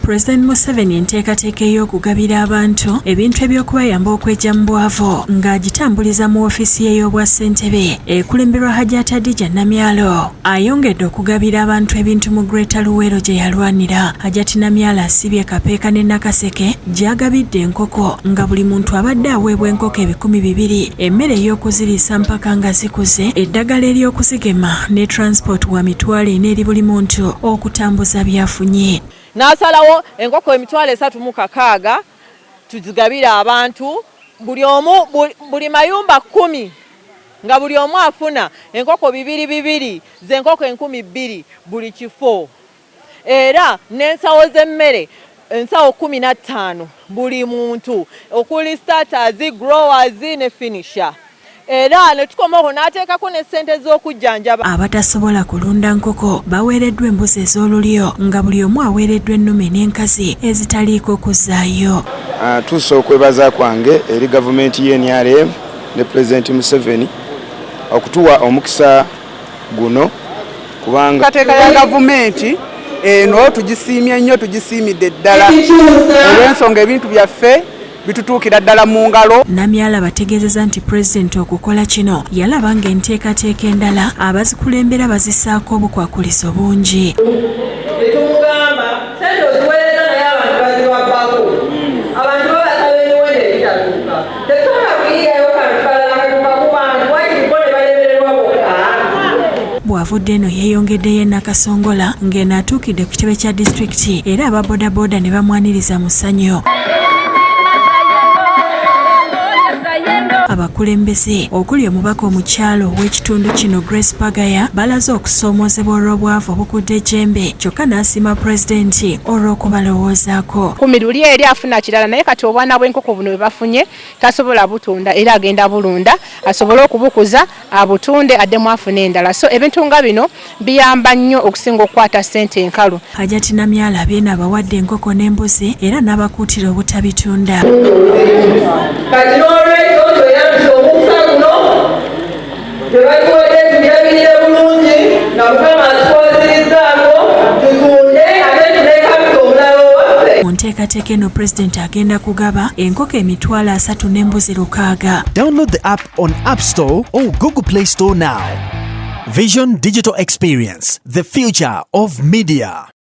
Pulezidenti Museveni enteekateeka ey'okugabira abantu ebintu eby'okubayamba okwejja mu bwavu ng'agitambuliza mu woofiisi ye y'obwassentebe ekulemberwa Hajat Hadija Namyalo, ayongedde okugabira abantu ebintu mu Greater Luweero gye yalwanira. Hajat Namyalo asibye Kapeeka ne Nakaseke gy'agabidde enkoko nga buli muntu abadde aweebwa enkoko 2000, emmere ey'okuziriisa mpaka nga zikuze, eddagala ery'okuzigema ne transport wa 40,000 eri buli muntu okutambuza by'afunye. N'asalawo enkoko 360,000 tuzigabire abantu, buli omu, buli mayumba 10, nga buli omu afuna enkoko bibiri bibiri, z'enkoko 2000 buli kifo, era n'ensawo z'emmere, ensawo 15 buli muntu, okuli starters, growers ne finisher. Era ne tukomawo n'ateekako ne ssente z'okujjanjaba. Abatasobola kulunda nkoko baweereddwa embuzi ez'olulyo, nga buli omu aweereddwa ennume n'enkazi ezitaliiko kuzzaayo. Tuusa okwebaza kwange eri gavumenti ye NRM ne Pulezidenti Museveni okutuwa omukisa guno, kubanga Enteekateeka ya gavumenti eno tugisiimye nnyo, tugisiimidde ddala, olw'ensonga ebintu byaffe bitutuukira ddala mu ngalo. Namyalo bategeezezza nti pulezidenti okukola kino yalaba ng'enteekateeka endala abazikulembera bazissaako obukwakulizo bungi. Netumugamba sente oziweereza, naye abantu bazibabbako, abantu babasaba emiwendo egitatuuka. Tetusobola kuyigayo kantu kalala katuuka ku bantu, wakiri bo ne balemererwa bokka. Bw'avudde eno yeeyongeddeyo e Nakasongola, ng'eno atuukidde ku kitebe kya disitulikiti era aba bodaboda ne bamwaniriza mu ssanyu. Abakulembeze okuli omubaka omukyalo ow'ekitundu kino Grace Pagaya balaze okusoomoozebwa olw'obwavu obukudde ejjembe, kyokka n'asiima pulezidenti olw'okubalowoozaako. Kumi luli eri afuna kirala, naye kati obwana bw'enkoko buno bwe bafunye tasobola butunda, era agenda bulunda asobole okubukuza, abutunde, addemu afune endala. So ebintu nga bino biyamba nnyo okusinga okukwata ssente enkalu. Hajati Namyalo abyena abawadde enkoko n'embuzi era n'abakuutira obutabitunda. Kati n'olwekyo tweyambisa omukisa guno tebatuwadde, tugirabirire bulungi nga Mukama atukwasirizaako, tutunde ate tulekabisa omulala owaffe. Mu nteekateeka eno pulezidenti agenda kugaba enkoko 30,000 n'embuzi 60. Download the app on App Store or Google Play Store now. Vision Digital Experience, the future of media.